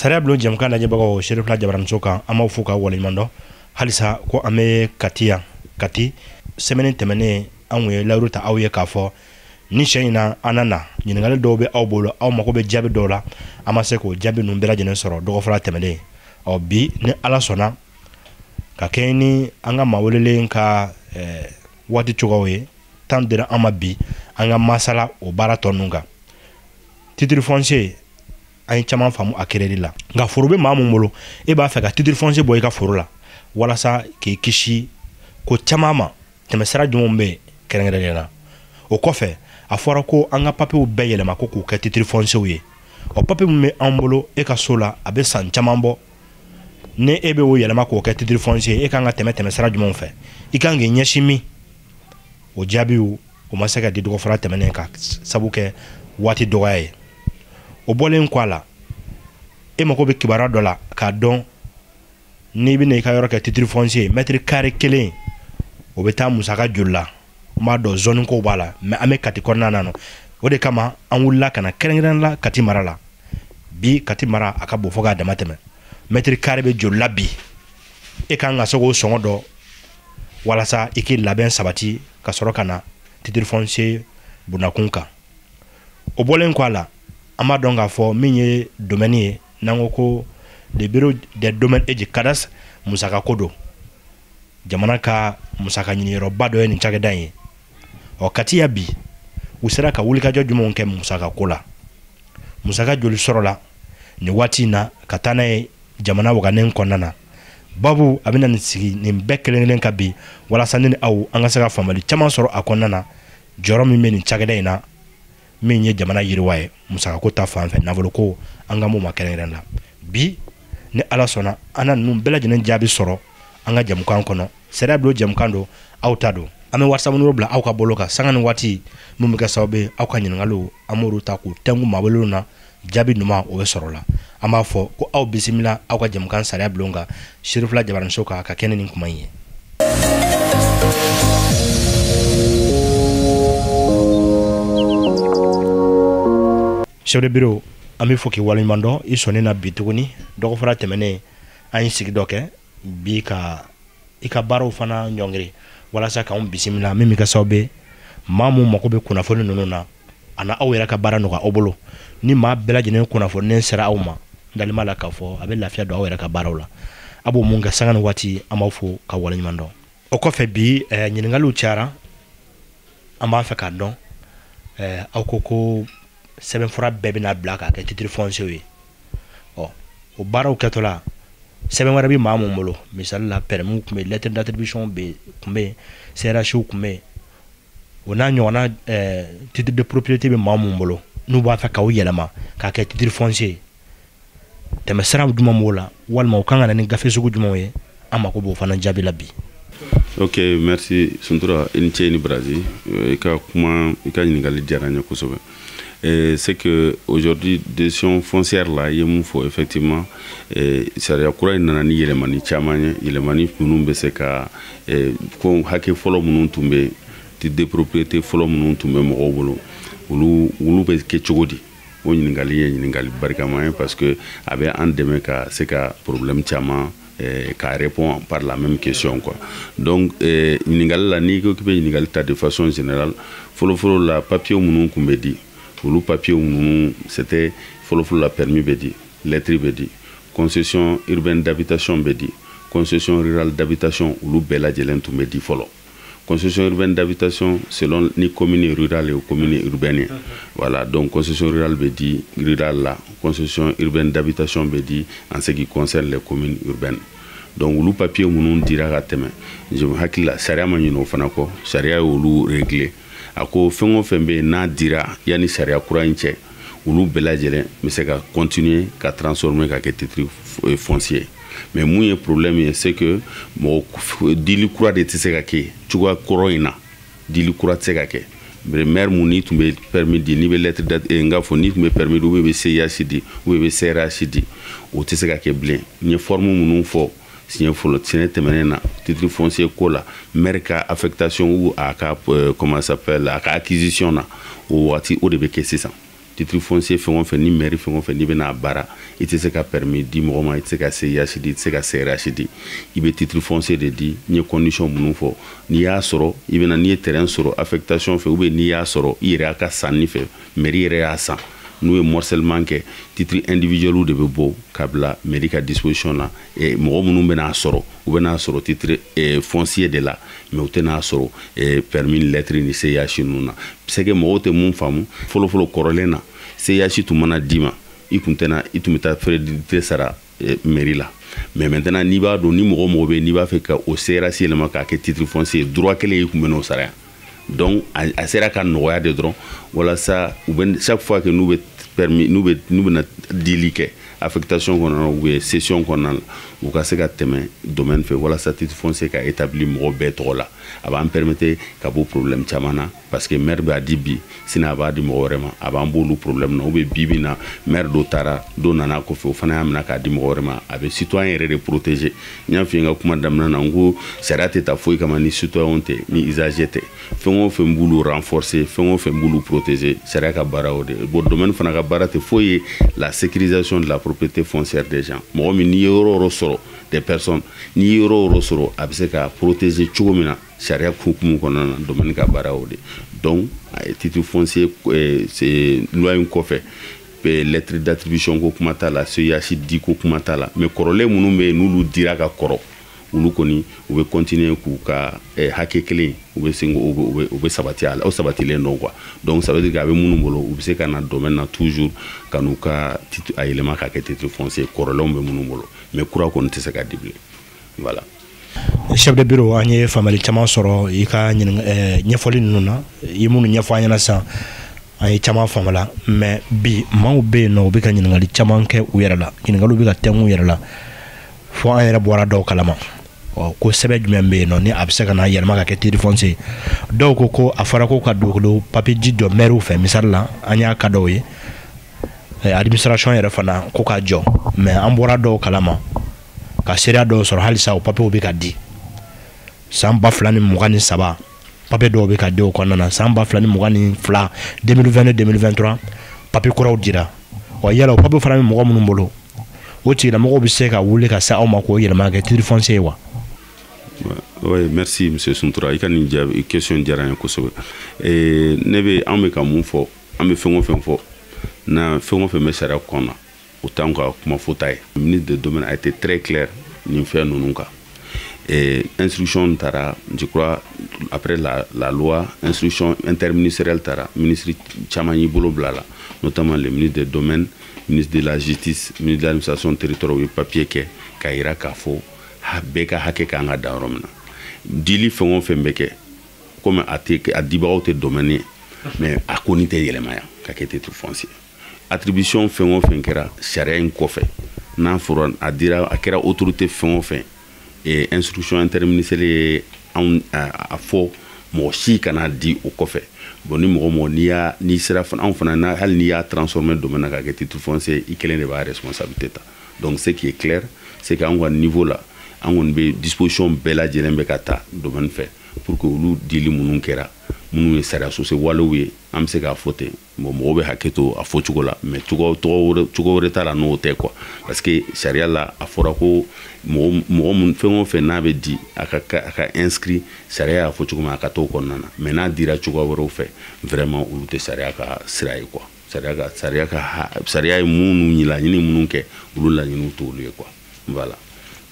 Sariya bulon jɛmukan lajɛbagaw, Serifila Jabaraninso kan, an b'aw fo ka waleɲuman dɔn. Halisa ko an bɛ Kati yan. Kati, semaine tɛmɛnen an kun ye layiru ta aw ye k'a fɔ ni sɛ in na an na ɲininkali dɔw bɛ aw bolo, aw mago bɛ jaabi dɔw la, an ma se k'o jaabi ninnu bɛɛ lajɛlen sɔrɔ dɔgɔfɔlɔ tɛmɛnen. Ɔ bi, ni Ala sɔnna, ka kɛ ni an ka maa welelen ka waati cogoyaw ye, tan dira an ma bi an ka masala o baara tɔ ninnu kan. Titre foncier, an ye caman faamu a kɛrɛli la, nka foro bɛ maa mun bolo, e b'a fɛ ka titre foncier bɔ i ka foro la walasa k'i kisi ko caman ma, tɛmɛsira jumɛnw bɛ yen kɛrɛnkɛrɛnnenya la? O kɔfɛ, a fɔra ko an ka papiyew bɛɛ yɛlɛma ko k'u kɛ titre foncier ye. Ɔ papiye min bɛ an bolo e ka so la, a bɛ san caman bɔ, ni e bɛ o yɛlɛma k'o kɛ titre foncier, e kan ka tɛmɛ tɛmɛsira jumɛnw fɛ? I kan k'i ɲɛsin min? O jaabiw, o ma se ka di dɔgɔfɔra tɛmɛnen ka sabu kɛ waati dɔgɔya ye. O bɔlen kɔ a la, e mago bɛ kibaruya dɔ la k'a dɔn n'i bɛna i ka yɔrɔ kɛ titre foncier, mètre carré kelen, o bɛ taa musaka joli la? N b'a dɔn zone kow b'a la, mais an bɛ Kati kɔnɔna na nɔ, o de kama an wulila ka na kɛrɛnkɛrɛnnen la Kati mara la bi. Kati mara, a ka bon fo k'a dama tɛmɛ. Mètre carré bɛ joli la bi? E kan ka se k'o sɔngɔ dɔn walasa i k'i labɛn sabati ka sɔrɔ ka na titre foncier bundakun kan. O bɔlen kɔ a la, an b'a dɔn k'a fɔ min ye domaine ye, n'an ko ko le Bureau des domaines et du cadastre, musaka ko don, jamana ka musaka ɲiniyɔrɔba dɔ ye nin cakɛda in ye. Ɔ Kati ya bi, u sera ka wulikajɔ jumɛnw kɛ musaka ko la? Musaka joli sɔrɔla nin waati in na ka taa n'a ye jamana waganen kɔnɔna na? Babu a bɛna nin sigi nin bɛɛ kelen kelen ka bi walasa ne ni aw an ka se ka faamuyali caman sɔrɔ a kɔnɔna na, jɔyɔrɔ min bɛ nin cakɛda in na, min ye jamana yiriwa ye musakako ta fan fɛ, nafoloko an ka mun ma kɛrɛnkɛrɛn la. Bi, ni Ala sɔnna, an na ninnu bɛɛ lajɛlen jaabi sɔrɔ an ka jɛmukan kɔnɔ. Sariya bulon jɛmukan don, aw ta don. An bɛ WhatsApp numéro bila aw ka bolo kan sanga ni waati, min bɛ kɛ sababu ye aw ka ɲininkaliw, an b'olu ta k'u tɛnku maa welelenw na, jaabi ɲuman o bɛ sɔrɔ la. An b'a fɔ ko aw bisimila aw ka jɛmukan Sariya bulon kan, Serifila Jabaraninso kan, ka kɛnɛ nin kuma in ye. Chef de bureau, an bɛ fɔ k'i waleɲuman dɔn i sɔnni na bi tuguni. Dɔgɔfara tɛmɛnen, an ye sigi dɔ kɛ bi ka i ka baaraw fana ɲɔngiri walasa k'anw bisimila, min bɛ kɛ sababu ye maa mun mako bɛ kunnafoni ninnu na, a na aw yɛrɛ ka baara nɔgɔya aw bolo. Ni maa bɛɛ lajɛlen kunnafoni sera aw ma, n dalen b'a la k'a fɔ a bɛ lafiya don aw yɛrɛ ka baaraw la. A b'o mun kɛ sanga ni waati, an b'aw fo ka waleɲuman dɔn. O kɔfɛ bi, ɲininkaliw cayara, an b'a fɛ k'a dɔn, aw ko ko sɛbɛnfura bɛɛ bɛna bila k'a kɛ titre foncier ye. Ɔ o baaraw kɛtɔ la, sɛbɛn wɛrɛ bɛ maa mun bolo, misali la permis tun bɛ yen, lettre d'attribution bɛ tun bɛ yen, CRH tun bɛ yen, o n'a ɲɔgɔnna titre de propriété bɛ maa mun bolo, n'u b'a fɛ k'aw yɛlɛma k'a kɛ titre foncier ye, tɛmɛsira jumɛn b'o la, walima u kan ka na ni gafe sugu jumɛnw ye? An mako b'o fana jaabi la bi. Ok, merci Suntura, i ni ce, i ni baraji. I ka kuma, i ka ɲininkali diyara n ye kosɛbɛ. C'est que aujourd'hui, décision foncière la, i ye mun fɔ, effectivement, sariya kura in nana ni yɛlɛmani caman ye, yɛlɛmani minnu bɛ se ka ko hakɛ fɔlɔ minnu tun bɛ, titre de propriété fɔlɔ minnu tun bɛ mɔgɔw bolo, olu bɛ kɛ cogo di? O ɲininkali ye ɲininkali barikama ye, parce que a bɛ an dɛmɛ ka se ka problème caman ka répond par la même question, quoi. Donc ɲininkali la, n'i ko k'i bɛ ɲininkali ta de façon générale, fɔlɔ-fɔlɔ la, papier minnu tun bɛ di, olu papier ninnu, c'était fɔlɔ-fɔlɔ la, permis bɛ di, lettre bɛ di, concession urbaine d'habitation bɛ di, concession rurale d'habitation, olu bɛɛ lajɛlen tun bɛ di fɔlɔ. Concession urbaine d'habitation, selon ni commune rurale ou commune urbaine. Voilà, donc concession rurale bɛ di rurale la, concession urbaine d'habitation bɛ di en ce qui concerne les communes urbaines. Donc olu papier minnu dira ka tɛmɛ, je hakili la sariya ma ɲinɛ o fana kɔ. Sariya y'olu régler. A ko fɛn o fɛn bɛ yen n'a dira yanni sariya kura in cɛ, olu bɛɛ lajɛlen bɛ se ka continuer ka transformer ka kɛ titre foncier. Mais mun ye problème ye, c'est que mɔgɔ dili kura de tɛ se ka kɛ cogoya kɔrɔ in na, dili kura tɛ se ka kɛ. Maire mun n'i tun bɛ permis di, n'i bɛ lettre n k'a fɔ n'i tun bɛ permis di ou bien i bɛ CIH di ou bien i bɛ CRH di, o tɛ se ka kɛ bilen. N ye forme minnu fɔ siɲɛ fɔlɔ, siɲɛ tɛmɛnen na, titre foncier ko la, maire ka affectation ou a ka comment ça s'appelle, a ka acquisition na, o waati o de bɛ kɛ sisan. Titre foncier fɛn o fɛn, ni mairie fɛn o fɛn n'i bɛna a baara, i tɛ se ka permis di mɔgɔ ma, i tɛ se ka CIH di, i tɛ se ka CRH di, i bɛ titre foncier de di. N ye condition minnu fɔ, n'i y'a sɔrɔ, i bɛna, n'i ye terrain sɔrɔ affectation fɛ, ou bien n'i y'a sɔrɔ i yɛrɛ y'a ka sanni fɛ, mairie yɛrɛ y'a san, n'u ye morcellement kɛ, titre individuel de bɛ bɔ ka bila mairie ka disposition na. Mɔgɔ minnu bɛna sɔrɔ, u bɛna sɔrɔ titre foncier de la, mais u tɛna sɔrɔ permis, lettre ni CIH ninnu na. C'est que mɔgɔw tɛ mun faamu, fɔlɔ-fɔlɔ kɔrɔlen na, CIH tun mana d'i ma, i kun tɛna, i tun bɛ taa frais de sara mairie la. Mais maintenant, n'i b'a dɔn ni mɔgɔ mɔgɔ bɛ yen n'i b'a fɛ ka o CRH yɛlɛma k'a kɛ titre foncier, droit kelen i kun bɛ n'o sara yan. Donc a sera ka nɔgɔya de dɔrɔn, walasa u bɛ chaque fois que n'u bɛ permis, n'u bɛna dili kɛ affectation kɔnɔna ou bien cession kɔnɔna la, u ka se ka tɛmɛ domaine fɛ, walasa titre foncier ka établi mɔgɔ bɛɛ tɔgɔ la. A b'an permettre ka bɔ problème caman na, parce que maire b'a di bi, sini a b'a di mɔgɔ wɛrɛ ma, a b'an b'olu problème na. Ou bien bi bi na, maire dɔ taara, dɔ nana kɔfɛ, o fana y'a minɛ k'a di mɔgɔ wɛrɛ ma. A bɛ citoyen yɛrɛ de protéger. N y'a f'i ye n ka kuma daminɛ na, n ko sariya tɛ taa foyi kama ni citoyen tɛ, ni usager tɛ. Fɛn o fɛn b'olu renforcer, fɛn o fɛn b'olu protéger, sariya ka baara o de. Bon, domaine fana ka baara tɛ foyi ye la sécurisation de la propriété foncière des gens. Mɔgɔ min n'i ye yɔrɔ o yɔrɔ sɔrɔ, des personnes, n'i ye yɔrɔ o yɔrɔ sɔrɔ, a bɛ se ka protéger cogo min na sariya hukumu kɔnɔna na, domaine ka baara o de. Donc titre foncier, c'est loi in kɔfɛ, lettre d'attribution ko kuma t'a la, CIH di ko kuma t'a la. Mais kɔrɔlen minnu bɛ yen, n'olu dira ka kɔrɔ, olu kɔni u bɛ continuer k'u ka hakɛ kelen, u bɛ se u bɛ sabati a la, o sabatilen don quoi. Donc ça veut dire que a bɛ minnu bolo, u bɛ se ka na domaine na toujours ka n'u ka titre a yɛlɛma k'a kɛ titre foncier, kɔrɔlenw bɛ minnu bolo, mais kura kɔni tɛ se ka di bilen, voilà. Chef de bureau, an ye faamuyali caman sɔrɔ i ka ɲɛfɔli ninnu na. I ye minnu ɲɛfɔ an ɲɛna sisan, an ye caman faamu. Mais bi, maaw bɛ yen nɔ, u bɛ ka ɲininkali caman kɛ u yɛrɛ la, ɲininkaliw bɛ ka tɛnku u yɛrɛ la, fo an yɛrɛ bɔra dɔw kalama. Ɔ, ko sɛbɛn jumɛn bɛ yen nɔ ni a bɛ se ka na yɛlɛma ka kɛ titre foncier? Dɔw ko ko a fɔra ko ka dugukolo papier di jɔ maire fɛ. Misali la, an y'a ka dɔw ye, administration yɛrɛ fana ko k'a jɔ. Mais an bɔra dɔw kalama ka seereya dɔw sɔrɔ, halisa o papiyew bɛ ka di. San 2023, papiye dɔw bɛ ka di o kɔnɔna na. San 2022, 2022, 2023, papiye kuraw dira. Wa yala o papiye fana bɛ mɔgɔ minnu bolo, o tigilamɔgɔw bɛ se ka wuli ka se aw ma k'o yɛlɛma kɛ titre foncier ye wa? Oui, merci monsieur Suntura, i ka nin jaabi question diyara n ye kosɛbɛ. Ne bɛ, an bɛ ka mun fɔ, an bɛ fɛn o fɛn fɔ na, fɛn o fɛn bɛ sariya kɔnɔ, o t'anw ka kuma fɔta ye. Ministre de domaine a été très clair nin fɛn ninnu kan. Instruction taara, je crois, après la loi, instruction interministérielle taara, ministre caman y'i bolo bila la, notamment le ministre des domaines, ministre de la justice, ministre de l'administration territoriale, u ye papier kɛ k'a yira k'a fɔ bɛɛ ka hakɛ kan ka dan yɔrɔ min na. Dili fɛn o fɛn bɛ kɛ, komi a tɛ a dibagaw tɛ domaine ye, mais a kɔni tɛ yɛlɛma yan ka kɛ titre foncier. Attribution fɛn o fɛn kɛra sariya in kɔfɛ, n'a fɔra a dira, a kɛra autorité fɛn o fɛn, instruction interministérielle ye anw a fɔ mɔgɔ si kana di o kɔfɛ. Bon, ni mɔgɔ mɔgɔ n'i y'a, n'i sera fana, anw fana na, hali n'i y'a transformer domaine na k'a kɛ titre foncier, i kelen de b'a responsabilité ta. Donc ce qui est clair, c'est que anw ka niveau la, an kɔni bɛ disposition bɛɛ lajɛlen bɛ ka ta domaine fɛ pour que olu dili minnu kɛra, minnu ye sariya sɔsɔ walew ye, an bɛ se k'a fɔ ten. Bon, mɔgɔw bɛ hakɛ to a fɔcogo la, mais cogo tɔgɔ cogo wɛrɛ t'a la n'o tɛ quoi, parce que sariya la, a fɔra ko mɔgɔ mɔgɔ mun, fɛn o fɛn n'a bɛ di, a ka inscrit sariya y'a fɔ cogo min, a ka t'o kɔnɔna na. Mais n'a dira cogoya wɛrɛw fɛ, vraiment, olu tɛ sariya ka sira ye quoi. Sariya ye minnu laɲini minnu kɛ, olu laɲiniw t'olu ye quoi, voilà.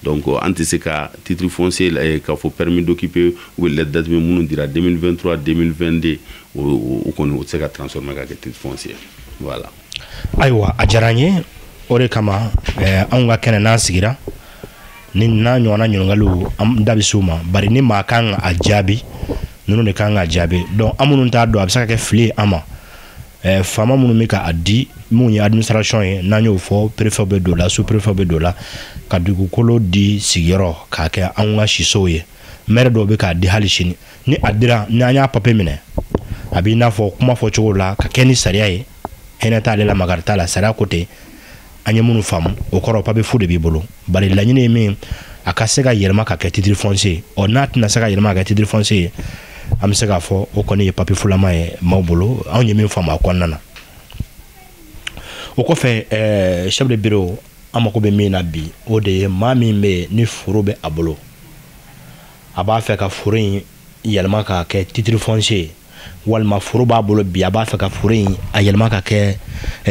Donc an tɛ se ka titre foncier k'a fɔ permis d'occuper ou lettre d'attribution minnu dira 2023, 2022, o kɔni o tɛ se ka transformer ka kɛ titre foncier, voilà. Ayiwa, a diyara n ye. O de kama anw ka kɛnɛ n'an sigira ni n'a ɲɔgɔnna ɲininkaliw, an da bɛ s'u ma, bari ni maa kan ka a jaabi, ninnu de kan ka jaabi. Donc an minnu t'a dɔn, a bɛ se ka kɛ fili ye an ma. Faama minnu bɛ ka a di, mun ye administration ye, n'an y'o fɔ, préfet bɛ don la, sous préfet bɛ don la, ka dugukolo di sigiyɔrɔ k'a kɛ anw ka sisow ye. Maire dɔw bɛ k'a di hali sini. Ni a dira, ni an y'a papiye minɛ, a b'i n'a fɔ kuma fɔcogo la ka kɛ ni sariya ye, hinɛ t'ale la, makari t'a la, sariya ko ten. An ye minnu faamu, o kɔrɔ papiye fu de b'i bolo, bari laɲini ye min, a ka se ka yɛlɛma ka kɛ titre foncier. Ɔ, n'a tɛna se ka yɛlɛma ka kɛ titre foncier ye, an bɛ se k'a fɔ o kɔni ye papiye fulama ye maaw bolo. Anw ye min faamu a kɔnɔna na. O kɔfɛ, chef de bureau, an mako bɛ min na bi, o de ye maa min bɛ yen ni foro bɛ a bolo, a b'a fɛ ka foro in yɛlɛma k'a kɛ titre foncier ye, walima foro b'a bolo bi, a b'a fɛ ka foro in a yɛlɛma ka kɛ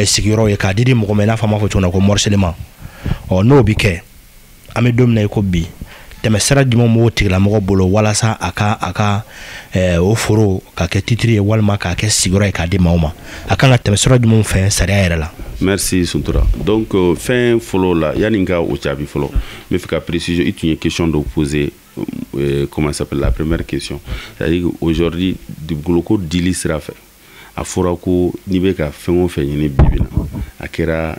sigiyɔrɔ ye k'a di mɔgɔ ma, i n'a fɔ an b'a fɔ cogo min na ko morcellement. Ɔ, n'o bɛ kɛ, an bɛ don min na i ko bi, tɛmɛsira jumɛn b'o tigilamɔgɔ bolo walasa a ka o foro ka kɛ titre ye walima k'a kɛ sigiyɔrɔ ye k'a di maaw ma? A kan ka tɛmɛsira jumɛn fɛ sariya yɛrɛ la? Merci Suntura. Donc fɛn fɔlɔ la, yanni n ka o jaabi fɔlɔ, n bɛ fɛ ka préciser. I tun ye question dɔ poser, comment ça s'appelle, la première question, c'est-à-dire aujourd'hui, dugukolo ko dili sira fɛ, a fɔra ko n'i bɛ ka fɛn o fɛn ɲini bi bi na, a kɛra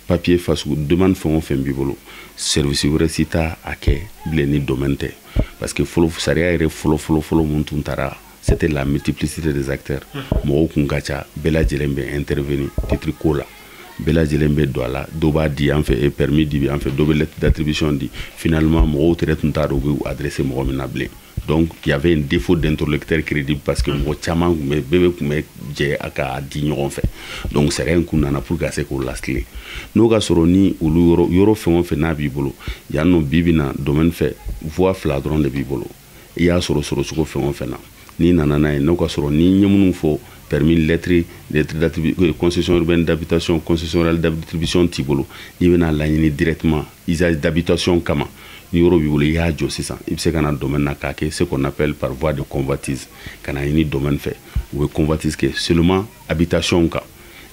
papier fasugu, demande fɛn o fɛn b'i bolo, service wɛrɛ si t'a a kɛ bilen ni domaine tɛ. Parce que fɔlɔ, sariya yɛrɛ fɔlɔ fɔlɔ fɔlɔ mun tun taara, c'était la multiplicité des acteurs. Mɔgɔw kun ka ca, bɛɛ lajɛlen bɛ intervenir titre ko la, bɛɛ lajɛlen bɛ don a la. Dɔw b'a di yan fɛ, permis di yan fɛ, dɔw bɛ lettre d'attribution di. Finalement, mɔgɔw tɛrɛ tun t'a dɔn u bɛ adresser mɔgɔ min na bilen. Donc il y avait un défaut d'interlocuteur crédible, parce que mɔgɔ caman tun bɛ, bɛɛ bɛ tun bɛ jɛ a k'a di ɲɔgɔn fɛ. Donc sariya in kun nana pour ka se k'o latilen. N'o ka sɔrɔ ni olu yɔrɔ yɔrɔ fɛn o fɛn n'a b'i bolo yan nɔ bi bi na, domaine fɛ, voie fila dɔrɔn de b'i bolo. I y'a sɔrɔ sɔrɔ cogo fɛn o fɛn na, n'i nana n'a ye, n'o ka sɔrɔ ni ye minnu fɔ, permis, lettre d'attribution, concession urbaine d'habitation, concession rurale d'attribution t'i bolo, n'i bɛna laɲini directement usage d'habitation kama, ni yɔrɔ b'i bolo, i y'a jɔ sisan, i bɛ se ka na domaine na k'a kɛ ce qu'on appelle par voie de convoitise, ka na ɲini domaine fɛ. U bɛ convoitise kɛ seulement habitation kan.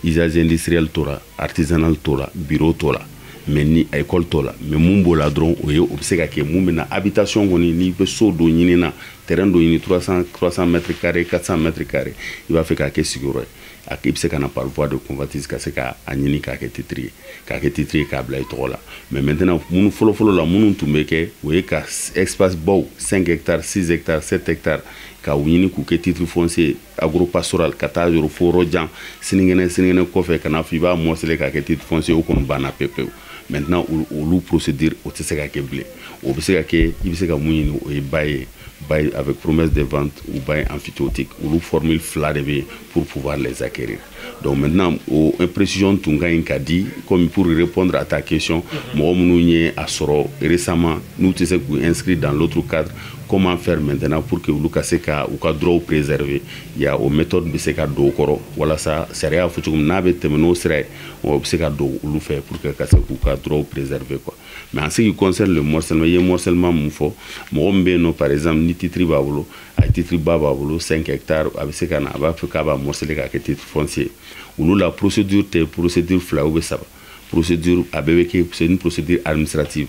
Usage industriel t'o la, artisanal t'o la, bureau t'o la, mais ni école t'o la. Mais mun b'o la dɔrɔn, o ye o bɛ se ka kɛ mun bɛ na habitation kɔni. N'i bɛ so dɔ ɲini na, terrain dɔ ɲini, 300 mètres carrés, 400 mètres carrés, i b'a fɛ k'a kɛ sigiyɔrɔ ye, a i bɛ se ka na par voie de convoitise ka se k'a ɲini k'a kɛ titre ye, k'a kɛ titre ye, k'a bila i tɔgɔ la. Mais maintenant, minnu fɔlɔ fɔlɔ la, minnu tun bɛ kɛ, o ye ka espace baw, 5 hectares, 6 hectares, 7 hectares, ka u ɲini k'u kɛ titre foncier agropastoral, ka taa yɔrɔ fo yɔrɔ jan, sinikɛnɛ sinikɛnɛ kɔfɛ, ka n'a fɔ i b'a morceler k'a kɛ titre foncier, o kɔni banna pewu pewu. Maintenant, olu procédure, o tɛ se ka kɛ bilen. O bɛ se ka kɛ, i bɛ se ka mun ɲini, o ye bail ye, bail avec promesse de vente ou bail emphytéotique. Olu formule fila de bɛ yen pour pouvoir les acquérir. Donc maintenant, o précision tun ka ɲi ka di comme pour répondre à ta question. Mɔgɔ minnu ye a sɔrɔ récemment, n'u tɛ se k'u inscrire dans l'autre cadre, comment faire maintenant pour que olu ka se ka u ka droit préserver? Il y a o méthode bɛ se ka don o kɔrɔ walasa sariya fɔ cogo min n'a bɛ tɛmɛ n'o sira ye, o bɛ se ka don olu fɛ pour que ka se k'u ka droit préserver, quoi. Mais en ce qui concerne le morcellement, i ye morcellement mun fɔ, mɔgɔ min bɛ yen nɔ, par exemple, ni titre b'a bolo, a ye titre ba b'a bolo, 5 hectares, a bɛ se ka na, a b'a fɛ k'a b'a morceler k'a kɛ titre foncier, olu la procédure tɛ procédure fila ou bɛ saba procédure, a bɛɛ bɛ kɛ, c'est une procédure administrative.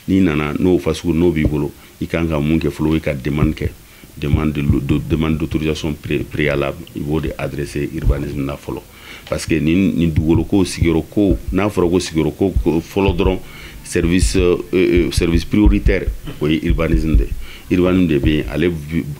N'i nana n'o fasugu n'o b'i bolo, i kan ka mun kɛ fɔlɔ? O ye ka demande kɛ, demande d'autorisation préalable. I b'o de adresser urbanisme na fɔlɔ, parce que nin dugukolo ko, sigiyɔrɔ ko, n'a fɔra ko sigiyɔrɔ ko fɔlɔ dɔrɔn, service prioritaire, o ye urbanisme de ye. Urbanisme de bɛ yen, ale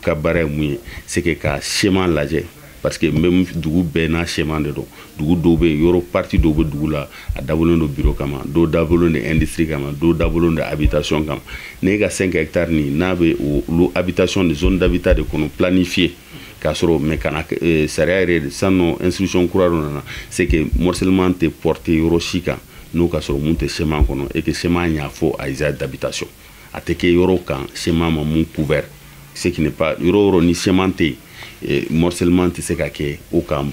ka baara ye mun ye? C'est que ka schéma lajɛ, parce que n bɛ dugu bɛɛ n'a schéma de don. Dugu dɔw bɛ yen, yɔrɔ partie dɔw bɛ dugu la, a dabɔlen don bureau kama, dɔw dabɔlen don industrie kama, dɔw dabɔlen don habitation kama. N'e ka 5 hectares nin n'a bɛ olu habitation de, zone d'habitat de kɔnɔ planifié k'a sɔrɔ, mais kana sariya yɛrɛ sisan nɔ, instruction kura dɔ nana, c'est que morcellement tɛ porter yɔrɔ si kan n'o ka sɔrɔ mun tɛ schéma kɔnɔ, et que schéma y'a fɔ à usage d'habitation. A tɛ kɛ yɔrɔ kan schéma ma mun couvert, ce qui n'est pas yɔrɔ o yɔrɔ ni schéma tɛ yen, morcellement tɛ se ka kɛ o kan,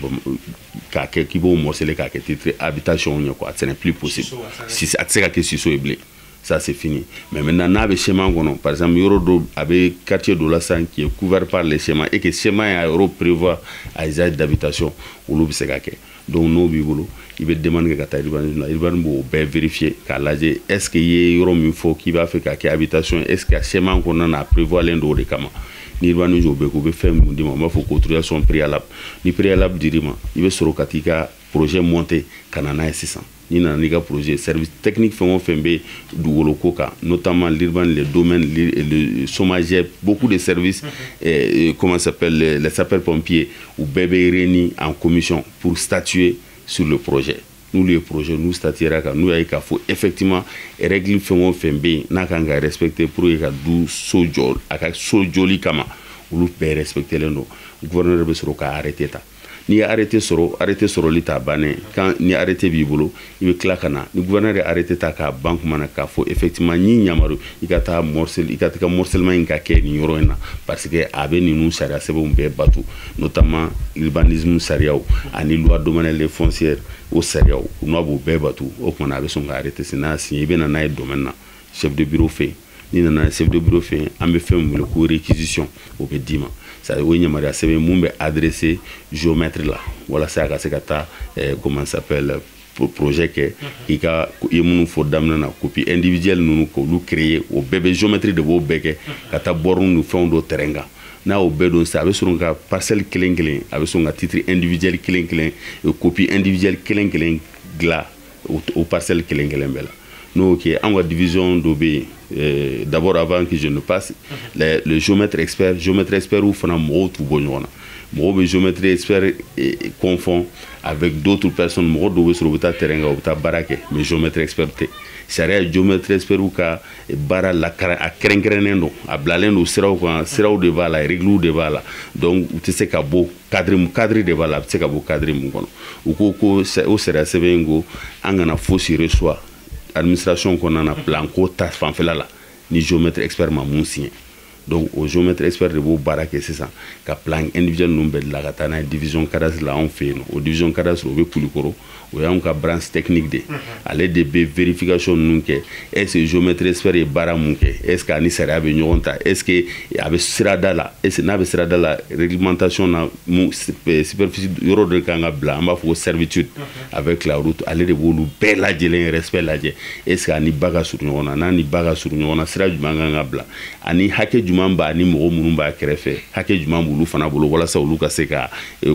k'a kɛ k'i b'o morceler k'a kɛ titre habitation ye, quoi. Ce n'est plus possible, si a tɛ se ka kɛ siso ye bilen, ça c'est fini. Mais maintenant, n'a bɛ schéma kɔnɔ, par exemple, yɔrɔ dɔ a bɛ quartier dɔ la sisan qui est couvert par les schémas et que schéma y'a yɔrɔ prévoir à usage d'habitation, olu bɛ se ka kɛ. Donc n'o b'i bolo, i bɛ demande kɛ ka taa urbanisme la. Urbanisme b'o bɛɛ vérifier k'a lajɛ, est ce que i ye yɔrɔ min fɔ k'i b'a fɛ k'a kɛ habitation, est ce que a schéma kɔnɔna na, a prévoilen don o de kama? Ni urbanisme bɛ kɛ, u bɛ fɛn mun d'i ma? U b'a fɔ ko autorisation préalable. Ni préalable dir'i ma, i bɛ sɔrɔ ka t'i ka projet monter ka na n'a ye. Sisan, n'i nana n'i ka projet, service technique fɛn o fɛn bɛ dugukolo ko kan, notamment l'urbain, les domaines, le SOMAGEP, beaucoup de services, comment s'appelle, les sapeurs pompiers, u bɛɛ bɛ réunir en commission pour statuer sur le projet. N'olu ye projet n'u statuera kan, n'u y'a ye k'a fɔ effectivement règle fɛn o fɛn bɛ yen n'a kan ka respecter pour que ka du so jɔ, a ka so jɔli kama, olu bɛɛ respectelen don, gouverneur bɛ sɔrɔ ka arrêté ta. N'i ye arrêté sɔrɔ, arrêté sɔrɔli t'a bannen. Quand ni arrêté b'i bolo, i bɛ tila ka na ni gouverneur ye arrêté ta k'a ban kuma na k'a fɔ effectivement n'i yamaru i ka taa morcel, i ka taa morcellement in ka kɛ nin yɔrɔ in na, parce que a bɛ ninnu sariya sɛbɛnw bɛɛ batu, notamment urbanisme sariyaw ani loi domaniale foncière, o sariyaw n'a b'o bɛɛ batu. O tuma na, a bɛ sɔn ka arrêté signer. N'a signé, i bɛ na n'a ye domaine na, chef de bureau fɛ yen. N'i nana chef de bureau fɛ yen, an bɛ fɛn min wele ko réquisition, o bɛ d'i ma. C'est à dire o ye yamaruya sɛbɛn mun bɛ adressé géomètre la walasa a ka se ka taa comment s'appelle, projet kɛ. I ka i ye minnu fɔ daminɛ na, copie individuelle ninnu, k'olu créer, o bɛɛ bɛ géomètre de b'o bɛɛ kɛ, ka taa borne ni fɛnw dɔ terrain kan. N'a y'o bɛɛ don sisan, a bɛ sɔrɔ ka parcelle kelen kelen, a bɛ sɔn ka titre individuel kelen kelen, copie individuelle kelen kelen dilan o parcelle kelen kelen bɛɛ la. N'o kɛ, an ka division dɔ bɛ yen. D'abord, avant que je ne passe, le géomètre expert, géomètre expert fana, mɔgɔw t'u bɔ ɲɔgɔn na. Mɔgɔw bɛ géomètre expert confond avec d'autres personnes. Mɔgɔ dɔw bɛ sɔrɔ, u bɛ taa terrain kan, u bɛ taa baara kɛ, mais géomètre expert tɛ. Sariya ye géomètre expert ka baara la, a kɛrɛnkɛrɛnnen don, a bilalen don siraw kan, siraw de b'a la, règles de b'a la. Donc u tɛ se ka bɔ cadre, cadre de b'a la, a bɛ se ka bɔ cadre mun kɔnɔ. U ko ko o sariya sɛbɛn in ko an kana fosi reçoit administration kɔnɔna na, plan ko ta fanfɛla la, ni géomètre expert ma mun signé. Donc o géomètre expert de b'o baara kɛ sisan, ka plan individuel ninnu bɛɛ dilan ka taa n'a ye division cadastre la anw fɛ yen nɔ. O division cadastre, o bɛ Kulikɔrɔ, o y'anw ka branche technique de. Ale de bɛ vérification ninnu kɛ: est ce que géomètre expert ye baara mun kɛ, est ce que a ni sariya bɛ ɲɔgɔn ta, est ce que a bɛ sirada la, est ce que n'a bɛ sirada la, réglementation na, mun superficie yɔrɔ dɔ kan ka bila, an b'a fɔ ko servitude avec la route. Ale de b'olu bɛɛ lajɛlen respect lajɛ, est ce que a ni ba ka surun ɲɔgɔn na, n'a ni ba ka surun ɲɔgɔn na, sira jumɛn kan ka bila, ani hakɛ jumɛn b'a ni mɔgɔ minnu b'a kɛrɛfɛ, hakɛ jumɛn b'olu fana bolo, walasa olu ka se ka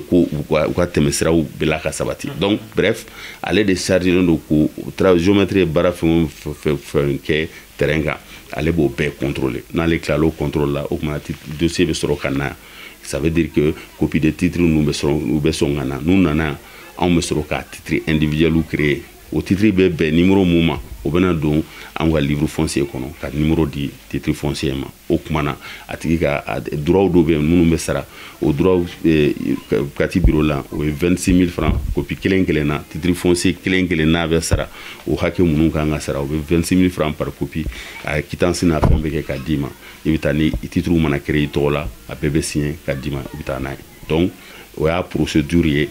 ko u ka tɛmɛ siraw bɛɛ ka sabati. Donc bref, ale de chargé don ko géomètre ye baara fɛn o fɛn kɛ terrain kan, ale b'o bɛɛ contrôler. N'ale tilal'o contrôle la, o tuma dossier bɛ sɔrɔ ka na. Ça veut dire que copie de titre ninnu bɛ sɔrɔ, u bɛ sɔn ka na. N'u nana, anw bɛ sɔrɔ ka titre individuel créer. O titre bɛ bɛn numéro mun ma, o bɛna don an ka livre foncier kɔnɔ, ka numéro di titre foncier ma. O kuma na, a tigi ka droit dɔw bɛ yen minnu bɛ sara, o droit Kati bureau la, o ye 26 000 francs copie kelen kelen na. Titre foncier kelen kelen n'a bɛ sara, o hakɛ minnu kan ka sara, o bɛ 26 000 francs par copie. A quittance n'a fɛn bɛ kɛ ka d'i ma, i bɛ taa ni titre mana créer i tɔgɔ la, a bɛɛ bɛ signer ka d'i ma, i bɛ taa n'a ye. Donc o y'a procédure ye.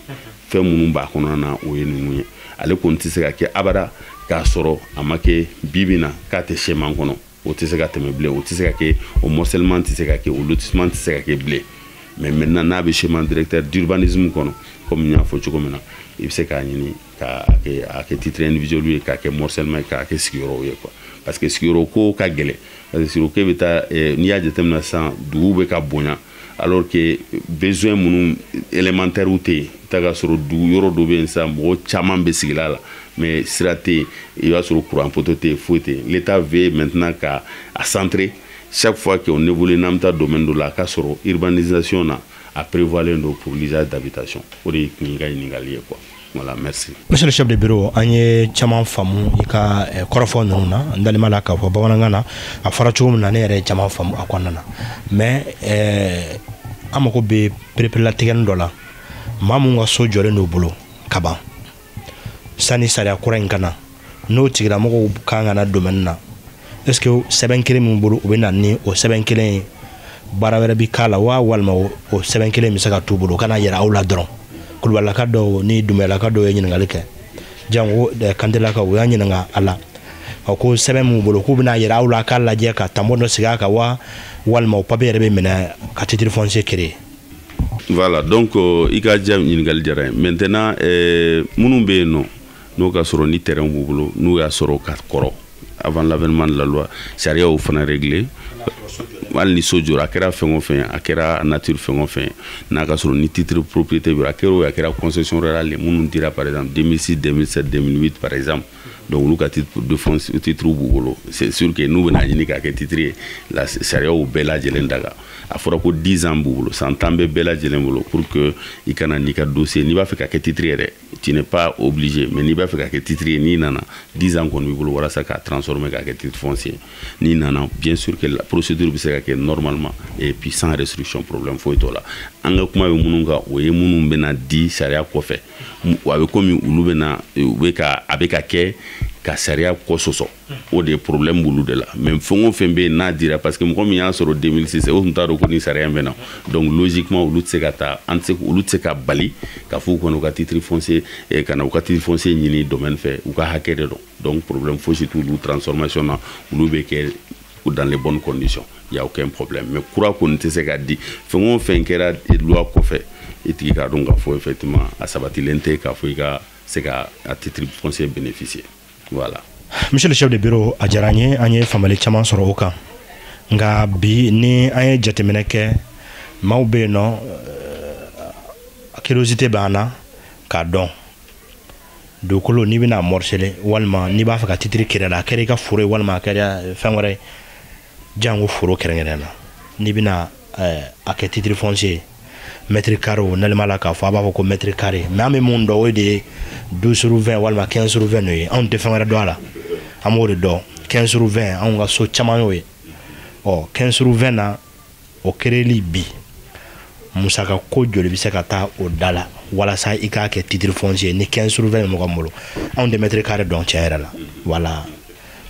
Fɛn minnu b'a kɔnɔna na, o ye ninnu ye. Ale kɔni tɛ se ka kɛ abada k'a sɔrɔ a ma kɛ bi bi na k'a tɛ schéma kɔnɔ. O tɛ se ka tɛmɛ bilen, o tɛ se ka kɛ, o morcellement tɛ se ka kɛ, o lotissement tɛ se ka kɛ bilen. Mais maintenant, n'a bɛ schéma directeur d'urbanisme kɔnɔ, comme n y'a fɔ cogo min na, i bɛ se k'a ɲini k'a kɛ, a kɛ titre individuel ye, k'a kɛ morcellement ye, k'a kɛ sigiyɔrɔw ye quoi. Parce que sigiyɔrɔ ko ka gɛlɛn, parce que sigiyɔrɔ ko bɛ taa, n'i y'a jateminɛ sisan, dugu bɛ ka bonya, alors que besoin minnu élémentaire tɛ yen. I bɛ taa sɔrɔ dugu yɔrɔ dɔ bɛ yen sisan, mɔgɔ caman bɛ sigila la, mais sira tɛ yen, i b'a sɔrɔ courant poteau tɛ yen, foyi tɛ yen. L'État veut maintenant ka a centrer. Chaque fois qu'on évolue, n'an bɛ taa domaine dɔ la, a ka sɔrɔ urbanisation na, a prévoilen don pour l'usage d'habitation. O de tun y'i ka ɲininkali ye quoi. Voilà, merci. Monsieur le chef de bureau, an ye caman faamu i ka kɔrɔfɔ ninnu na. N dalen b'a la k'a fɔ bamanankan na a fɔra cogo min na, ne yɛrɛ ye caman faamu a kɔnɔna na. Mais an mago bɛ pereperelatigɛni dɔ la. Maa mun ka so jɔlen d'u bolo ka ban sani sariya kura in ka na, n'o tigilamɔgɔw kan ka na domaine na, est ce que sɛbɛn kelen min bolo, u bɛ na ni o sɛbɛn kelen ye, baara wɛrɛ bi k'a la wa, walima o sɛbɛn kelen bɛ se ka t'u bolo, o kana yɛrɛ aw la dɔrɔn? Kulubalilaka dɔw ni Dunbiyalaka dɔw ye ɲininkali kɛ, jango Kantelakaw, u y'a ɲininka a la, a ko sɛbɛn m'u bolo, k'u bɛna yɛrɛ aw la k'a lajɛ ka tampon dɔ sigi a kan wa, walima o papier yɛrɛ bɛ minɛ ka titre foncier créer? Voilà, donc i ka ja ɲininkali diyara n ye. Maintenant, minnu bɛ yen nɔ, n'o ka sɔrɔ ni terrain b'u bolo, n'u y'a sɔrɔ ka kɔrɔ avant l'avènement de la loi, sariya y'o fana réglé. Hali ni so jɔra, a kɛra fɛn o fɛn, a kɛra nature fɛn o fɛn, n'a ka sɔrɔ ni titre propriété bɛ, a kɛra o, a kɛra concession rurale minnu dira, par exemple 2006, 2007, 2008 par exemple, donc olu ka titre de foncier, titre b'u bolo. C'est sûr que n'u bɛna ɲini k'a kɛ titre ye, la sariyaw bɛɛ lajɛlen daga. A fɔra ko 10 ans b'u bolo, san 10 bɛ bɛɛ lajɛlen bolo pour que i kana n'i ka dossier, n'i b'a fɛ ka kɛ titre yɛrɛ, tu n'es pas obligé, mais n'i b'a fɛ ka kɛ titre ye, n'i nana, 10 ans kɔni b'i bolo walasa k'a transformer k'a kɛ titre foncier. N'i nana, bien sûr que la procédure bɛ se ka kɛ normalement et puis sans restriction, problème foyi t'o la. An ka kuma bɛ minnu kan, o ye minnu bɛna di sariya kɔfɛ, a bɛ komi olu bɛna u bɛ ka a bɛ ka kɛ ka sariya kɔ sɔsɔ, o de ye problème b'olu de la. Mais fɛn o fɛn bɛ yen n'a dira, parce que mɔgɔ min y'a sɔrɔ 2006, o tun t'a dɔn ko ni sariya in bɛ na. Donc logiquement, olu tɛ se ka taa, an tɛ se, olu tɛ se ka bali ka fɔ u kɔnɔ u ka titre foncier ka na u ka titre foncier ɲini domaine fɛ, u ka hakɛ de don. Donc problème fosi t'olu transformation na, olu bɛ kɛ dans les bonnes conditions, il y a aucun problème. Mais kura kɔni tɛ se ka di. Fɛn o fɛn kɛra loi kɔfɛ, i tigi k'a dɔn k'a fɔ effectivement a sabatilen tɛ k'a fɔ i ka se ka a titre foncier bénéficier, voilà. Monsieur le chef de bureau, a diyara an ye, an ye faamuyali caman sɔrɔ o kan. Nka bi, ni an ye jateminɛ kɛ, maaw bɛ yen nɔ, curiosité b'an na k'a dɔn dugukolo n'i bɛna morceler, walima n'i b'a fɛ ka titre créer la, a kɛra i ka foro ye walima a kɛra fɛn wɛrɛ ye, jango foro kɛrɛnkɛrɛn na, n'i bɛna a kɛ titre foncier ye, mètre carré o nalima la k'a fɔ a b'a fɔ ko mètre carré, mais an bɛ mun dɔn, o de ye 12 sur 20 walima 15 sur 20 ye. Anw tɛ fɛn wɛrɛ dɔn a la, an b'o de dɔn, 15 sur 20. Anw ka so caman y'o ye. Ɔ 15 sur 20 na, o créeli bi, musaka ko joli bɛ se ka taa o da la walasa i k'a kɛ titre foncier ni 15 sur 20 bɛ mɔgɔ min bolo? Anw tɛ mètre carré dɔn tiɲɛ yɛrɛ la, voilà.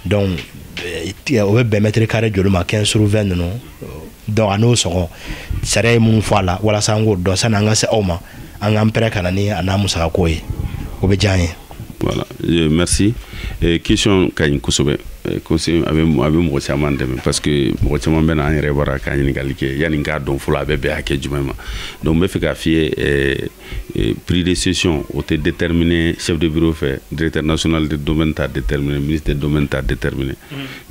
Donc o bɛ bɛn mètre carré joli ma, 15 sur 20 ninnu? Donc a n'o sɔngɔ, sariya ye mun fɔ a la, walasa an k'o dɔn sani an ka se aw ma, an k'an pɛrɛ ka na ni a n'a musaka ko ye, o bɛ diya an ye. Voilà, merci. Question ka ɲi kosɛbɛ. Conseil a bɛ mɔgɔ caman dɛmɛ, parce que mɔgɔ caman bɛ na an yɛrɛ bara k'a ɲininkali kɛ yanni n k'a dɔn fɔlɔ a bɛ bɛn hakɛ jumɛn ma. Donc n bɛ fɛ k'a f'i ye, prix de cession o tɛ déterminer chef de bureau fɛ, directeur national de domaine t'a déterminer, ministre des domaines t'a déterminer.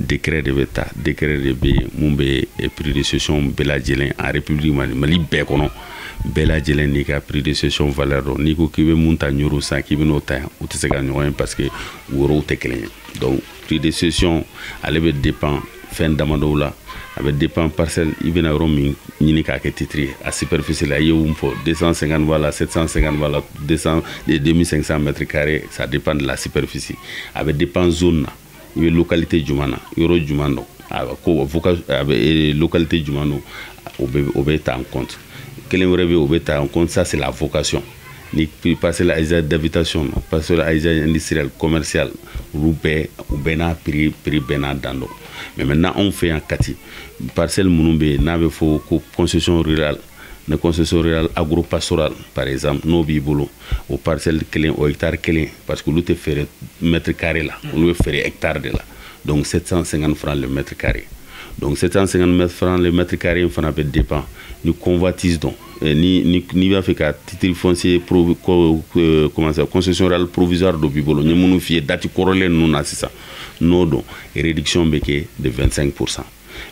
Décret de bɛ ta, décret de bɛ yen mun bɛ prix de cession bɛɛ lajɛlen en République Mali, Mali bɛɛ kɔnɔ, bɛɛ lajɛlen n'i ka prix de cession valeur dɔn. N'i ko k'i bɛ mun ta Ɲoro san k'i bɛ n'o ta yan, u tɛ se ka ɲɔgɔn ye parce que worow tɛ kelen ye. Donc prix de cession, ale bɛ dépend fɛn damadɔw la. A bɛ dépend parcelle i bɛna yɔrɔ min ɲini k'a kɛ titre ye, a superficie la. I ye mun fɔ, 250 b'a la, 750 b'a la, 200, 2500 mètres carrés, ça dépend de la superficie. A bɛ dépend zone na, i bɛ localité jumɛn na, yɔrɔ jumɛn don, a ko a bɛ localité jumɛn don, o bɛ ta en compte. Kelen wɛrɛ bɛ yen, o bɛ ta en compte, ça c'est la vocation. Ni parcelle à usage d'habitation, parcelle à usage industriel, commercial, olu bɛɛ, u bɛɛ n'a prix, prix bɛɛ n'a dan don. Mais maintenant, anw fɛ yan Kati, parcelle minnu bɛ yen n'a bɛ fɔ ko concession rurale, ni concession rurale agro-pastorale par exemple, n'o b'i bolo, o parcelle kelen, o hectare kelen, parce que olu tɛ feere mètre carré la, olu bɛ feere hectare de la, donc 750 francs le mètre carré. Donc 750 francs le mètre carré fana bɛ dépend ni convoitise. Donc ni n'i b'a fɛ ka titre foncier pro, comment ça, concession rurale provisoire dɔ b'i bolo, n ye minnu f'i ye date kɔrɔlen ninnu na sisan, n'o don, réduction bɛ kɛ de 25%.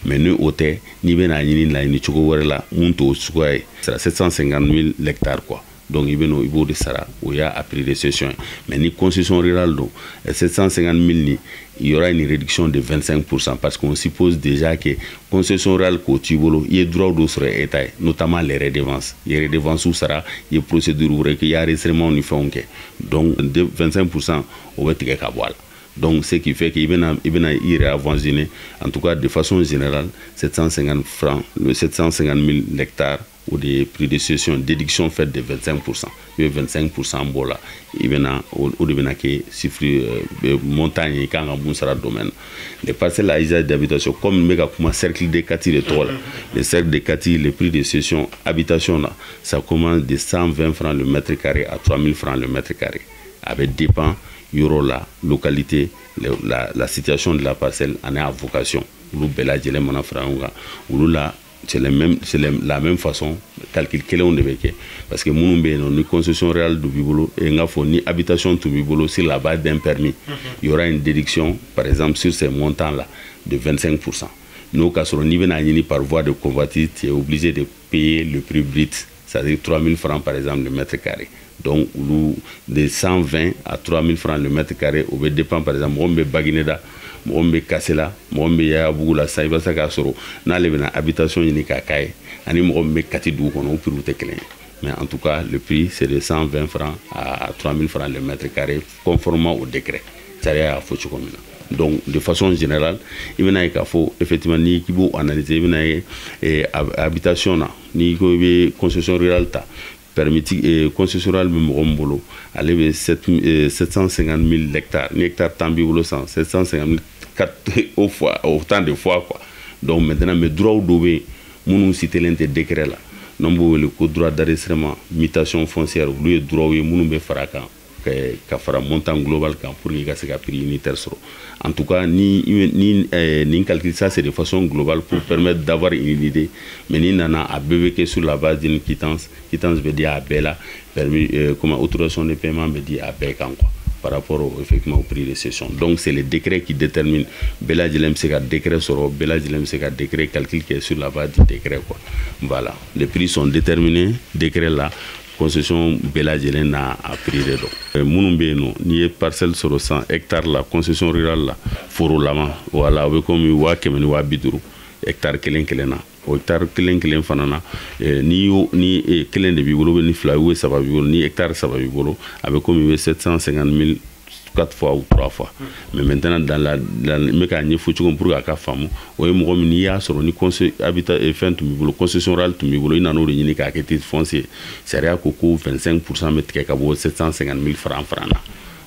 Mais ni o tɛ, n'i bɛna ɲini laɲini cogo wɛrɛ la mun t'o suguya ye, sara 750 000 l'hectare quoi. Donc i bɛ i b'o de sara, o y'a prix de cession ye. Mais ni concession rurale don, 750 000 ni, il y aura une réduction de 25%, parce qu'on suppose déjà que concession rurale k'o t'i bolo, i ye droit dɔ sɔrɔ État ye, notamment les redevances, i ye redevances sara, i ye procédure wɛrɛ kɛ, i ye enregistrement ni fɛnw kɛ, donc 25% o bɛ tigɛ ka bɔ a la. Donc, ce qui fait qu'il bɛna i yɛrɛ avoisiner, en tout cas de façon générale, 750 francs, le 750 000 l'hectare o de ye prix de cession, déduction faite de 25%. I bɛ 25% bɔ la, i bɛna o de bɛna kɛ chiffre montant ye i kan ka mun sara domaine. Les parcelles à usage d'habitation, comme n bɛ ka kuma cercle de Kati de tɔgɔ la, le cercle de Kati, le prix de cession habitation là, ça commence de 120 francs le mètre carré à 3000 francs le mètre carré. A bɛ dépend yɔrɔ la, localité, la situation de la parcelle ani a vocation, olu bɛɛ lajɛlen mana fara ɲɔgɔn kan, olu la c'est les mêmes, c'est la même façon, calcul kelenw de bɛ kɛ. Parce que minnu bɛ yen nɔ, ni concession rurale dɔ b'i bolo, n k'a fɔ ni habitation tun b'i bolo sur la base d'un permis, il y aura une déduction par exemple sur ces montants là de 25%. N'o ka sɔrɔ n'i bɛna ɲini par voie de convoitise, tu es obligé de payer le prix brut, c'est-à-dire 3000 francs par exemple le mètre carré. Donc olu de 120 à 3000 francs le mètre carré, o bɛ dépend. Par exemple, mɔgɔ min bɛ Bagineda, mɔgɔ min bɛ Kasela, mɔgɔ min bɛ Yayabugu la sisan, i bɛ se k'a sɔrɔ n'ale bɛna habitation ɲini k'a k'a ye, ani mɔgɔ min bɛ Kati dugu kɔnɔ, o prix tɛ kelen ye. Mais en tout cas, le prix, c'est de 120 francs à 3000 francs le mètre carré, conformément au décret, sariya y'a fɔ cogo min na. Donc de façon générale, i bɛna ye k'a fɔ effectivement, n'i k'i b'o analyser, i bɛna ye habitation na, n'i ko i bɛ concession rurale ta, permis concession rurale bɛ mɔgɔ min bolo, ale bɛ 750 000 hectares. Ni hectare 10 b'i bolo sisan, 750 000 au fois, autant de fois quoi. Donc maintenant, mais droit dɔw bɛ yen minnu citelen tɛ décret la, n'an b'o wele ko droit d'enregistrement, mutation foncière, olu ye droit ye minnu bɛ fara a kan ka fara montant global kan pour que i ka se ka prix unitaire sɔrɔ. En tout cas, ni calcul, ça c'est de façon globale pour permettre d'avoir une idée, mais ni nana, a bɛɛ bɛ kɛ sur la base d'une quittance. Quittance bɛ di a bɛɛ la, permis comment, autorisation de paiement bɛ di a bɛɛ kan quoi, par rapport effectivement au prix de cession. Donc c'est le décret qui détermine. Bɛɛ lajɛlen bɛ se ka décret sɔrɔ, bɛɛ lajɛlen bɛ se ka décret calcul kɛ sur la base du décret quoi. Voilà, les prix sont déterminés décret la. Concession bɛɛ lajɛlen n'a a prix de don. Minnu bɛ yen nɔ, n'i ye parcelle sɔrɔ 100 hectares la, concession rurale la, forolama, voilà, o bɛ komi 100 000 ni 50 000 hectare kelen kelen na. O hectare kelen kelen fana na, ni y'o ni kelen de b'i bolo, ni fila ou saba b'i bolo, ni hectare saba b'i bolo, a bɛ komi i bɛ 750 000 quatre fois ou trois fois. Mais maintenant, dans la n bɛ k'a ɲɛfɔ cogo min pour que a ka faamu, o ye mɔgɔ min n'i y'a sɔrɔ ni habitat fɛn tun b'i bolo, concession rurale tun b'i bolo, i nan'o de ɲini k'a kɛ titre foncier, sariya ko ko 25 % bɛ tigɛ ka bɔ 750 000 francs na.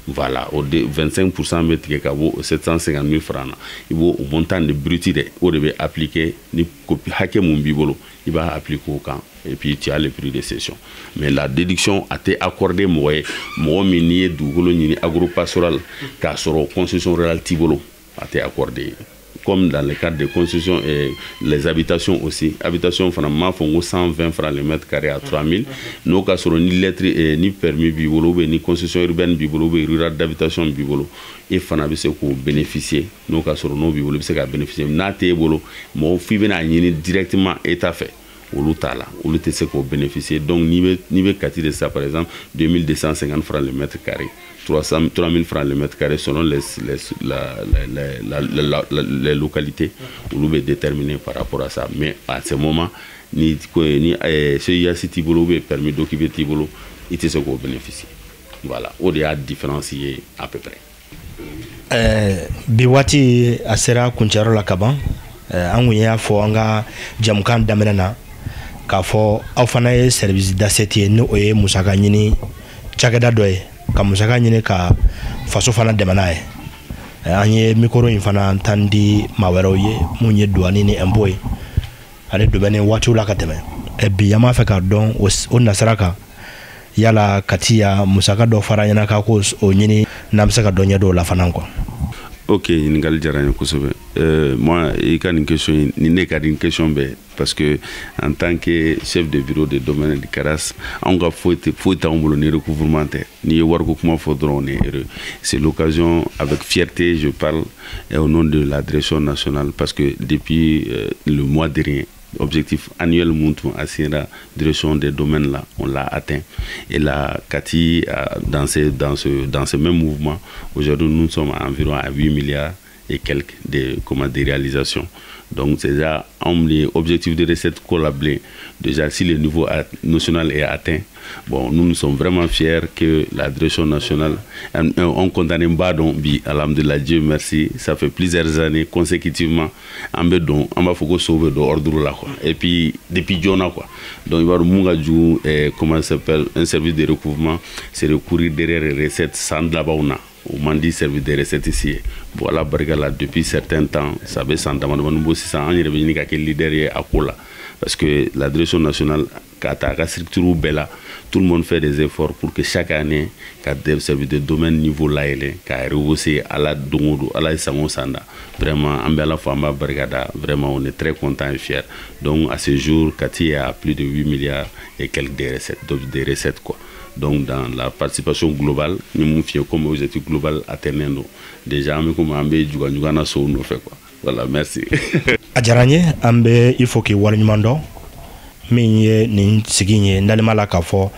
Voilà, o de 25 % bɛ tigɛ ka bɔ 750 000 francs na. I b'o o montant de brut dɛ, o de bɛ appliquer. Ni copie hakɛ mun b'i bolo, i b'a appliquer o kan et puis tu as le prix de cession. Mais la déduction a tɛ accordé mɔgɔ ye, mɔgɔ min n'i ye dugukolo ɲini agropastoral k'a sɔrɔ concession rurale t'i bolo, a tɛ accordé. Comme dans le cadre de concessions et les habitations aussi, habitation fana, m'a fɔ n ko 120 francs le mètre carré à 3000. N'o ka sɔrɔ ni lettre ni permis b'i bolo, ou bien ni concession urbaine b'i bolo, ou bien rural d'habitation b'i bolo, e fana bɛ se k'o bénéficier. N'o ka sɔrɔ n'o b'i bolo, i bɛ se k'a bénéficier. N'a t'e bolo, mɔgɔ f'i bɛna ɲini directement État fɛ, olu t'a la, olu tɛ se k'o bénéficier. Donc n'i bɛ Kati de sa, par exemple 2250 francs le mètre carré, 300, 3000 francs le mètre carré selon les, la, la, la, la, les localités, olu bɛ déterminer par rapport à ça. Mais à ce moment, ni ko ni CIAS t'i bolo ou bien permis d'occuper t'i bolo, i tɛ se k'o bénéficier. Voilà, o de y'a différence ye à peu près. Bi waati a sera kuncɛyɔrɔ la kaban. An kun y'a fɔ an ka jamukan daminɛ na k'a fɔ aw fana ye service d'assiette ye, ni o ye musaka ɲini cakɛda dɔ ye, ka musaka ɲini ka faso fana dɛmɛ n'a ye. An ye micro in fana tan di maa wɛrɛw ye mun ye douane ni impôt ye ani domaine waatiw la ka tɛmɛ. Bi an b'a fɛ k'a dɔn o nasira kan, yala Kati ya musaka dɔ fara ɲɛna k'a ko o ɲini, n'an bɛ se ka dɔ ɲɛ dɔw la fana quoi. Ok, ɲininkali diyara n ye kosɛbɛ. Moi, i ka nin question in ni ne ka nin question bɛɛ, parce que en tant que chef de bureau de domaine de cadastre, anw ka foyi tɛ, foyi t'anw bolo ni recouvrement tɛ. N'i ye wariko kuma fɔ dɔrɔn, on est heureux. C'est l'occasion, avec fierté je parle au nom de la direction nationale, parce que depuis le mois dernier, objectif annuel mun tun assignera direction des domaines là, on l'a atteint. Et là, Kati, dans ce même mouvement, aujourd'hui nous sommes à environ à 8 milliards et quelques de, comment, des réalisations. Donc c'est déjà un objectif de recette collabé. Déjà, si le niveau national est atteint, bon, nous nous sommes vraiment fiers que la direction nationale, on condamne pas. Donc bi, alhamdulillah, Dieu merci, ça fait plusieurs années consécutivement an bɛ don, an b'a fɔ ko so bɛ don ordre la quoi, et puis depuis joona quoi. Donc i b'a dɔn mun ka jugu, comment ça s'appelle, un service de recouvrement, c'est de courir derrière les recettes san labanw na, o man di service de recette ici ye. Bon, ala barika la, depuis certain temps, ça bɛ san dama damani bɔ sisan, an yɛrɛ bɛ ɲini ka kɛ leader ye a ko la, parce que la direction nationale, k'a ta a ka structure bɛɛ la, tout le monde fait des efforts pour que chaque année ka service de domaine niveau layɛlɛ, k'a rehausser. Ala don o don, ala ye san o san da, vraiment an bɛ ala fo, an b'a barika da. Vraiment, on est très content et fier. Donc à ce jour, Kati est à plus de 8 milliards et quelques des recettes, des recettes quoi. Donc dans la participation globale, ni mun fiyɛ comme objectif global atteint don déjà, an bɛ komi an bɛ juga ɲugan na sow nɔfɛ quoi. Voilà, merci. A diyara n ye, an bɛ i fo k'i waleɲuman dɔn. Min ye nin sigi in ye, n dalen b'a la k'a fɔ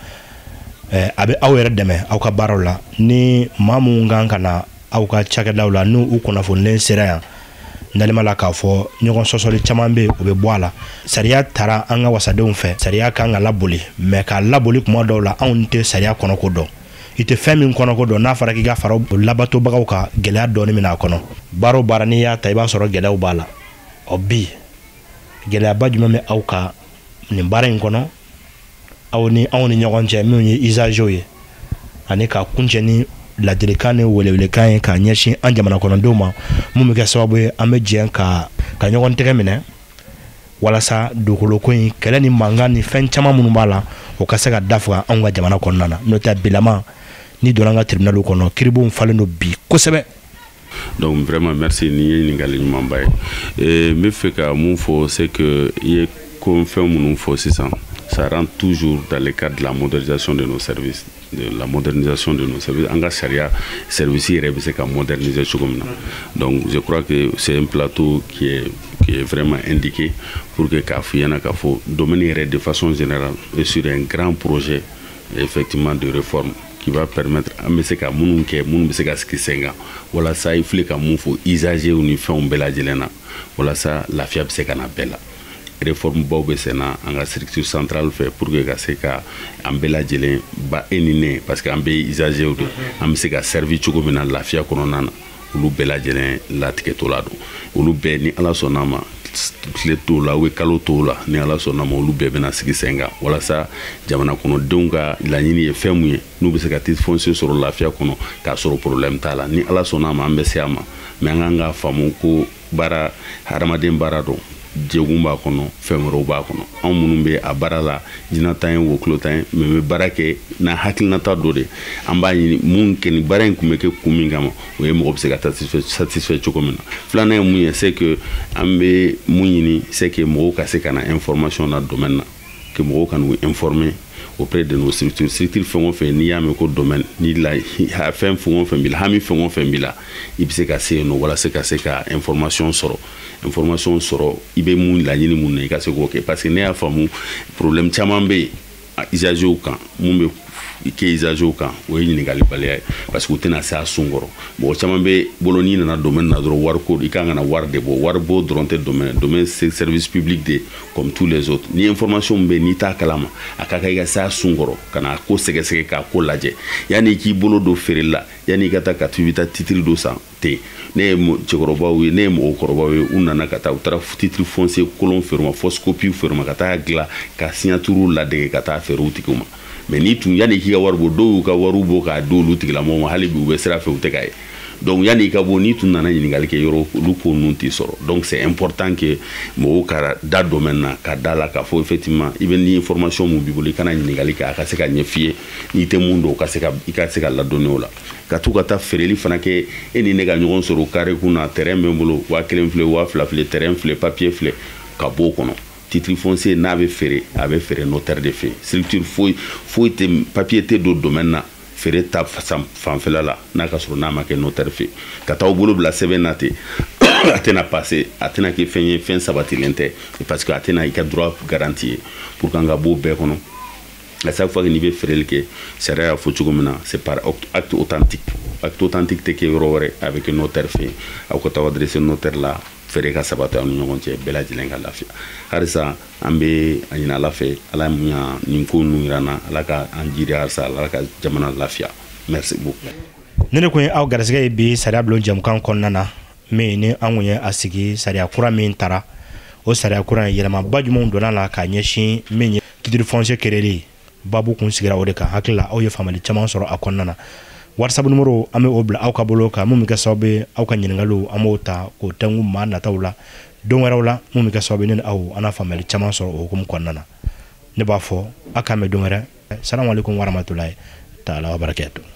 a bɛ aw yɛrɛ dɛmɛ aw ka baaraw la. Ni maa mun kan ka na aw ka cakɛdaw la, n'u u kunnafonilen sera yan, n dalen b'a la k'a fɔ ɲɔgɔn sɔsɔli caman bɛ yen, o bɛ bɔ a la. Sariya taara an ka wasadenw fɛ, sariya kan ka laboli, mɛ k'a laboli kuma dɔw la, anw tɛ sariya kɔnɔko dɔn. I tɛ fɛn min kɔnɔ ko dɔn, n'a fɔra k'i ka fara labatobagaw kan, gɛlɛya dɔɔni min a kɔnɔ. Baara o baara n'i y'a ta, i b'a sɔrɔ gɛlɛyaw b'a la. Ɔ bi, gɛlɛyaba jumɛn bɛ aw ka nin baara in kɔnɔ, aw ni anw ni ɲɔgɔn cɛ, minnu ye usagers ye, ani ka kuncɛ ni ladilikan ni welewelekan ye k'a ɲɛsin an jamana kɔnɔdenw ma, mun bɛ kɛ sababu ye an bɛ jɛ ka ɲɔgɔn tɛgɛ minɛ walasa dugukoloko in kɛlɛ ni mankan ni fɛn caman minnu b'a la, o ka se ka dafaga anw ka jamana kɔnɔna na? N'o tɛ, bilama n'i donna an ka tribunal kɔnɔ, kiiribonw falen don bi kosɛbɛ. Donc vraiment merci, nin ye ɲininkali ɲumanba ye. N bɛ fɛ ka mun fɔ, c'est que i ye ko fɛn minnu fɔ sisan, ça rentre toujours dans le cadre de la modernisation de nos services, de la modernisation de nos services, an ka sariya service yɛrɛ bɛ se ka moderniser cogo min na. Donc je crois que c'est un plateau qui est vraiment indiqué pour que k'a f'i ɲɛna k'a fɔ domaine yɛrɛ de façon générale et sur un grand projet effectivement de réforme qui va permettre an bɛ se ka minnu kɛ, minnu bɛ se ka sigi sen kan, walasa i filɛ ka mun fɔ, usagers ni fɛnw bɛɛ lajɛlen na, walasa lafiya bɛ se ka na bɛɛ la. Réforme baw bɛ sen na an ka structure centrale fɛ pour que ka se ka an bɛɛ lajɛlen ba, e ni ne, parce que an bɛɛ ye usagers de, an bɛ se ka servir cogo min na lafiya kɔnɔna na, olu bɛɛ lajɛlen latigɛtɔla don. Olu bɛɛ, ni Ala sɔnna ma, tile t'o la u kalo t'o la, ni Ala sɔnna ma, olu bɛɛ bɛna sigi sen kan, walasa jamana kɔnɔdenw ka laɲini ye fɛn mun ye, n'u bɛ se ka titre foncier sɔrɔ lafiya kɔnɔ k'a sɔrɔ problème t'a la. Ni Ala sɔnna ma, an bɛ se a ma. Mais an kan k'a faamu ko baara, hadamaden baara don, degun b'a kɔnɔ, fɛn wɛrɛw b'a kɔnɔ. Anw minnu bɛ a baara la, jinɛtan ye, wokilo tan ye, mais bɛ baara kɛ n'a hakilinata dɔ de. An b'a ɲini mun kɛ ni baara in kun bɛ kɛ kun min kama, o ye mɔgɔ bɛ se ka satisfait cogo min na. Filanan ye mun ye, c'est que an bɛ mun ɲini, c'est que mɔgɔw ka se ka na information na domaine na, que mɔgɔw ka n'u informer auprès de nos structures. Structure fɛn o fɛn, n'i y'a mɛn ko domaine, ni la fɛn fɛn o fɛn b'i la, hami fɛn o fɛn b'i la, i bɛ se ka se yen nɔ walasa ka se ka information sɔrɔ, i bɛ mun laɲini mun na, i ka se k'o kɛ. Parce que ne y'a faamu, problème caman bɛ yen usagers kan. Mun bɛ kɛ usagers kan, o ye ɲininkalibaliya ye, parce que u tɛna se a sun kɔrɔ. Mɔgɔ caman bɛ bolo, n'i nana domaine na dɔrɔn, wariko, i kan ka na wari de bɔ. Wari bɔ dɔrɔn tɛ domaine. Domaine, c'est service public de, comme tous les autres. Ni information bɛ, n'i t'a kalama, a ka kan i ka se a sun kɔrɔ ka na ko sɛgɛsɛgɛ, k'a ko lajɛ, yanni i k'i bolo don feereli la, yanni i ka taa ka i bɛ taa titre dɔ san ten. Ne ye cɛkɔrɔbaw ye, ne ye mɔgɔkɔrɔbaw ye, u nana ka taa, u taara titre foncier kolon feere ma, fausse copie feere ma, ka taa dilan ka signature ladege, ka taa feere u tigiw ma. Mais ni tun yanni k'i ka wari bɔ, dɔw y'u ka wariw bɔ k'a di olu tigilamɔgɔw ma, hali bi u bɛ sira fɛ, u tɛ ka ye. Donc yanni i ka bɔ, n'i tun nana ɲininkali kɛ yɔrɔ, olu ko ninnu t'i sɔrɔ. Donc c'est important que mɔgɔw ka da domaine na, ka da la k'a fɔ effectivement i bɛ ni information mun b'i bolo, i kana ɲininkali kɛ, a ka se ka ɲɛ f'i ye. N'i tɛ mun dɔn, o ka se ka i ka se ka ladɔnniya o la, ka to ka taa feereli fana kɛ. E ni ne ka ɲɔgɔn sɔrɔ carré kun na, terrain bɛ n bolo, 1000 filɛ, 2000 filɛ, terrain filɛ, papier filɛ, ka bɔ o kɔnɔ. Titre foncier n'a bɛ feere, a bɛ feere notaire de fɛ. Structure foyi foyi tɛ, papier tɛ don domaine na feere ta fanfɛla la n'a ka sɔrɔ n'a ma kɛ notaire fɛ. Ka taa bolo bila sɛbɛn na ten, a tɛna passer, a tɛna kɛ fɛn ye, fɛn sabatilen tɛ, parce que a tɛna i ka droit garanti ye. Pour que an ka bɔ bɛɛ kɔnɔ, à chaque fois que n'i bɛ feereli kɛ, sariya y'a fɔ cogo min na, c'est par acte authentique. Acte authentique tɛ kɛ yɔrɔ wɛrɛ, a bɛ kɛ notaire fɛ yen. Aw ka taa adressé notaire la, feere ka sabati aw ni ɲɔgɔn cɛ, bɛɛ lajɛlen ka lafiya. Halisa an bɛ a ɲini Ala fɛ, Ala mun y'a nin ko ninnu yira an na, Ala ka an jiri halisa, Ala ka jamana lafiya. Merci beaucoup. Ne de kun ye aw garisɛgɛ ye bi sariya bulon jɛmukan kɔnɔna na, min ni an kun ye a sigi sariya kura min tara, o sariya kura in, yɛlɛmaba jumɛnw donna la k'a ɲɛsin min ye titre foncier créer babu kun sigira o de kan. Hakili la, aw ye faamuyali caman sɔrɔ a kɔnɔna na. WhatsApp numéro, an bɛ o bila aw ka bolo kan, mun bɛ kɛ sababu ye aw ka ɲininkaliw, an b'o ta k'o tɛnku maa nataw la, don wɛrɛw la, mun bɛ kɛ sababu ye ne ni aw an n'a faamuyali caman sɔrɔ o hukumu kɔnɔna na. Ne b'a fɔ, a k'an bɛn don wɛrɛ. Salamu aleykum warahmatulahi taala wa barakatuh.